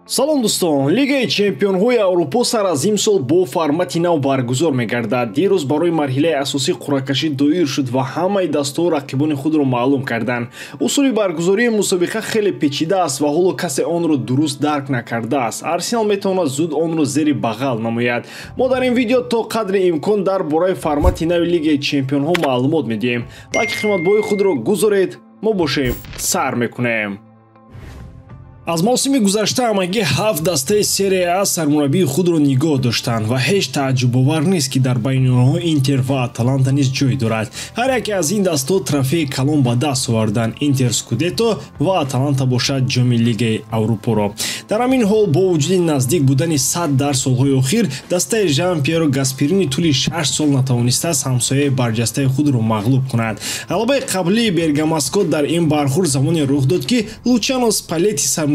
Салом дӯстон, Лигаи чемпионҳои Аврупо сар аз имсол бо формати нав баргузор мегардад. Дирӯз барои марҳилаи асосӣ қуръакашӣ доир шуд ва ҳамаи дастаҳо рақибони худро маълум карданд. Усули баргузории мусобиқа хеле печида аст ва ҳоло касе онро дуруст дарк накардааст. Арсенал метавонад зуд онро зери бағал намояд. Мо дар ин видео то қадри имкон дар бораи формати нави Лигаи чемпионҳо маълумот медиҳем. Лайки қиматбоҳои худро гузоред, мо бошем сар мекунем. Аз мавсими гузашта ҳамагӣ 7 дастаи Серия А сармураббии худро нигоҳ доштанд ва ҳеҷ тааҷҷубовар нест, ки дар байни онҳо Интер ва Аталанта низ ҷой дорад. Ҳар яке аз ин дастаҳо трофеи калон ба даст оварданд. Интер Скудетто ва Аталанта бошад ҷоми Лигаи Аврупоро. Дар ҳамин ҳол бо вуҷуди наздик будани 100 дар солҳои охир, дастаи Жан Пьеро Гасперини тӯли 6 сол натавонистааст ҳамсояи барҷастаи худро мағлуб кунад. Ғалабаи қаблии Бергамаско дар ин бархӯрд замоне рух дод, ки Лучано Спалетти сармураббии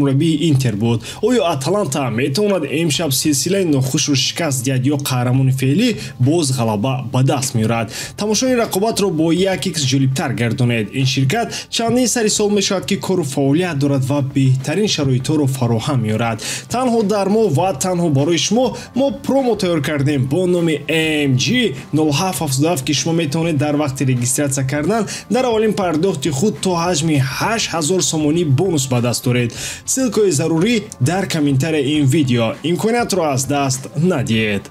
Интер буд. Оё Аталанта метавонад имшаб силсилаи нохушро шикаст диҳад ё қаҳрамони феълӣ боз ғалаба ба даст меорад? Тамошои рақобатро бо 1x ҷолибтар гардонед. Ин ширкат чандин сари сол мешавад, ки кору фаъолият дорад ва беҳтарин шароитҳоро фароҳам меорад. Танҳо дар мо ва танҳо барои шумо мо промо тайёр кардем бо номи AMG 0777, ки шумо метавонед дар вақти регистратсия кардан дар аввалин пардохти худ то ҳаҷми 8000 сомонӣ бонус ба даст оред. Ссылкаи зарурӣ дар комментарияи ин видео. Имкониятро аз даст надиҳед.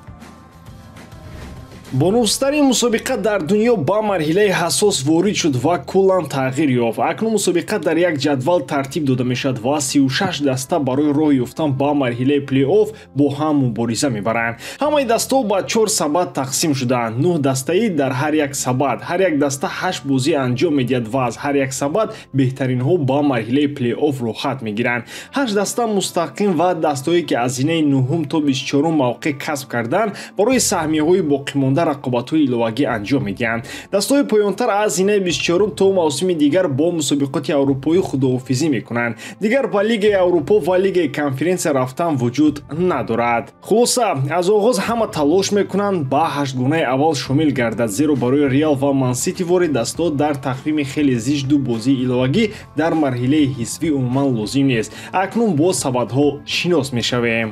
Бонуфузтарин мусобиқа дар дунё ба марҳилаи ҳассос ворид шуд ва куллан тағйир ёфт. Акнун мусобиқа дар як ҷадвал тартиб дода мешавад ва 36 даста барои роҳ ёфтан ба марҳилаи плей-офф бо ҳам мубориза мебаранд. Ҳамаи дастаҳо ба 4 сабад тақсим шудаанд. 9 дастаӣ дар ҳар як сабад. Ҳар як даста 8 бозӣ анҷом медиҳад ва аз ҳар як сабад беҳтаринҳо ба марҳилаи плей-офф роҳхат мегиранд. 8 даста мустақим ва дастаҳое, ки аз зинаи 9 то 24 мавқеъ касб карданд, барои саҳмияҳои боқимонда рақобатҳои иловагӣ анҷом медиҳанд. Дастаҳои поёнтар аз зинаи 24 то мавсими дигар бо мусобиқоти аврупоӣ худоҳофизӣ мекунанд. Дигар ба Лигаи Аврупо ва Лигаи конференсия рафтан вуҷуд надорад. Хулоса, аз оғоз ҳама талош мекунанд ба ҳаштгонаи аввал шомил гардад, зеро барои Реал ва Мансити ворид дастаҳо дар тақвими хеле зич ду бозии иловагӣ дар марҳилаи ҳисбӣ умуман лозим нест. Акнун бо сабадҳо шинос мешавем.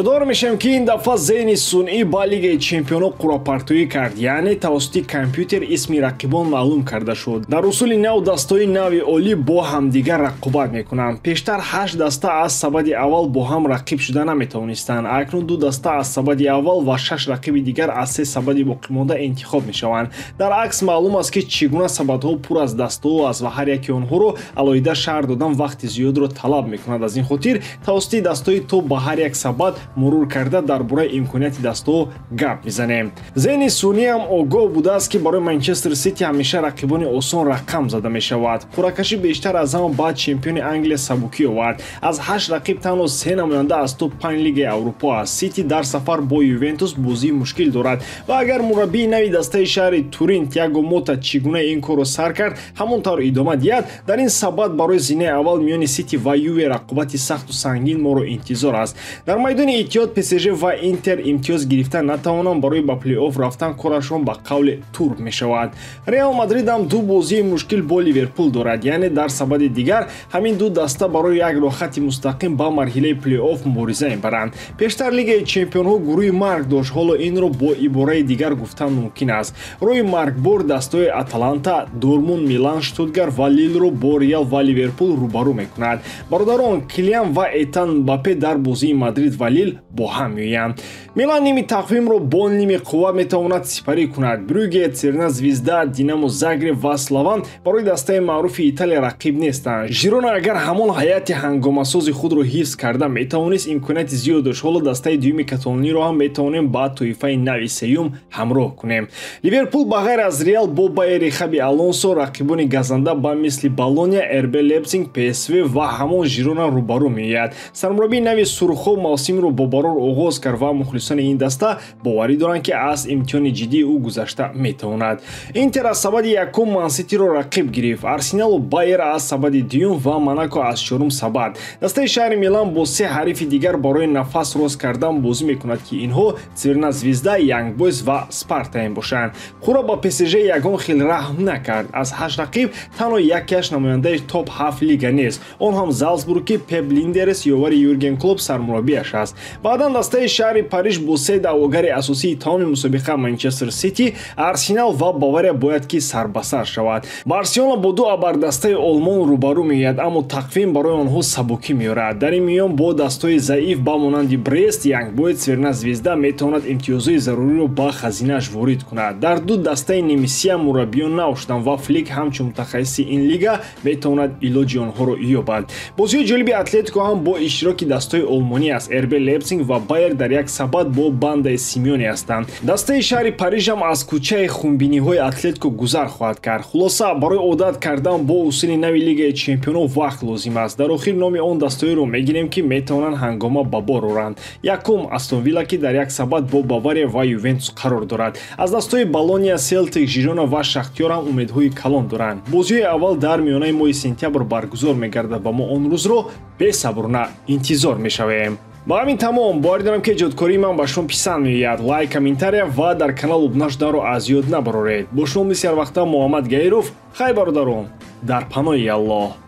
Ёдовар мешавем, ки ин дафъа зеҳни сунъӣ ба Лигаи чемпионҳо қуръапартоӣ кард, яъне тавассути компютер исми рақибон маълум карда шуд. Дар усули нав дастаҳои нави олӣ бо ҳамдигар рақобат мекунанд. Пештар 8 даста аз сабади аввал бо ҳам рақиб шуда наметавонистанд. Акнун 2 даста аз сабади аввал ва 6 рақиби дигар аз 3 сабади боқимонда интихоб мешаванд. Дар акс маълум аст, ки чӣ гуна сабадҳо пур аз дастаҳо аст ва ҳар яки онҳоро алоҳида шарҳ додан вақти зиёдро талаб мекунад. Аз ин хотир тавассути дастаҳои то ба ҳар як сабад мурур карда дар бораи имконияти дастаҳо гап мезанем. Зеҳни сунъӣ ҳам огоҳ будааст, ки барои Манчестер Сити ҳамеша рақибони осон рақам зада мешавад. Қуръакашӣ бештар аз ҳама ба чемпиони Англия сабукӣ овард. Аз 8 рақиб танҳо 3 намоянда аз топ 5 Лигаи Аврупо аст. Сити дар сафар бо Ювентус бозии мушкил дорад ва агар мураббии нави дастаи шаҳри Турин Тиаго Мота чӣ гуна ин корро сар кард, ҳамон тавр идома диҳад, дар ин сабад барои зинаи аввал миёни Сити ва Юве рақобати сахту сангин моро интизор аст. Дар майдони Иттиҳод ПСЖ ва Интер имтиёз гирифта натавонанд, барои ба плей-офф рафтан корашон ба қавли турб мешавад. Реал Мадрид ҳам ду бозии мушкил бо Ливерпул дорад, яъне дар сабади дигар ҳамин ду даста барои як роҳхати мустақим ба марҳилаи плей-офф мубориза мебаранд. Пештар Лигаи чемпионҳо гурӯҳи марг дошт, ҳоло инро бо ибораи дигар гуфтан мумкин аст. Роҳи маргбор дастаҳои Аталанта, Дортмунд, Милан, Штутгарт ва Лилро бо Реал ва Ливерпул рӯбарӯ мекунад. Бародарон Килиан ва Этан Мбаппе дар бозии Мадрид ва Лил бо ҳам меоянд. Милан ними тақвимро бо ними қувва метавонад сипарӣ кунад. Брюге, Церна Звезда, Динамо Загреб ва Славан барои дастаи маъруфи Италия рақиб нестанд. Жирона агар ҳамон ҳайати ҳангомасози худро ҳифз карда метавонист, имконияти зиёд дошт. Ҳоло дастаи дуюми каталониро ҳам метавонем ба тоифаи нави сеюм ҳамроҳ кунем. Ливерпул ба ғайр аз Реал бо Байери Хаби Алонсо рақибони газанда ба мисли Болония, РБ Лейпсиг, ПСВ ва ҳамон Жирона рӯбарӯ меояд. Сармураббии нави сурхҳо мавсимро мавсимро бо барор оғоз кард ва мухлисони ин даста боварӣ доранд, ки аз имтиҳони ҷиддии ӯ гузашта метавонад. Интер аз сабади якум Манситиро рақиб гирифт, Арсеналу Байер аз сабади дуюм ва Монако аз чорум сабад. Дастаи шаҳри Милан бо се ҳарифи дигар барои нафас рост кардан бозӣ мекунад, ки инҳо Црвена Звезда, Янг Бойз ва Спарта мебошанд. Қуръа ба ПСЖ ягон хел раҳм накард. Аз 8 рақиб танҳо якеаш намояндаи топ 7 лига нест, он ҳам Залцбург, ки Пеп Линдерс, ёвари Юрген Клоп, сармураббиаш аст. Баъдан дастаи шаҳри Париж бо се даъвогари асосии тамоми мусобиқа, Манчестер Сити, Арсенал ва Бавария, бояд ки сарбасар шавад. Барселона бо ду абардастаи Олмон рӯбарӯ меояд, аммо тақвим барои онҳо сабукӣ меорад. Дар ин миён бо дастҳои заиф ба монанди Брест, Янг Бойз, Црвена Звезда метавонад имтиёзҳои заруриро ба хазинааш ворид кунад. Дар ду дастаи немисия мураббиён нав шуданд ва Флик ҳамчун мутахассиси ин лига метавонад илоҷи онҳоро ёбад. Бозиҳои ҷолиби Атлетико ҳам бо иштироки дастҳои олмонӣ аст. РБ Лейпсиг ва Байер дар як сабад бо бандаи Симеоне ҳастанд. Дастаи шаҳри Париж ҳам аз кӯчаи хунбиниҳои Атлетико гузар хоҳад кард. Хулоса, барои одат кардан бо усули нави Лигаи Чемпионов вақт лозим аст. Дар охир номи он дастҳоеро мегирем, ки метавонанд ҳангома ба бор оранд. Якум Астон Вилла, ки дар як сабад бо Бавария ва Ювентус қарор дорад. Аз дастҳои Болония, Селтик, Жирона ва Шахтёр ҳам умедҳои калон доранд. Бозиҳои аввал дар миёнаи моҳи сентябр баргузор мегардад ва мо он рӯзро бесаброна интизор мешавем. Ба ҳамин тамом. Боварӣ дорам, ки эҷодкории ман ба шумо писанд меояд. Лайк, комментария ва дар канал обуна шуданро аз ёд набароред. Бо шумо мисли ҳарвақта Муҳаммад Гаиров. Хай, бародарон, дар паноҳи Аллоҳ.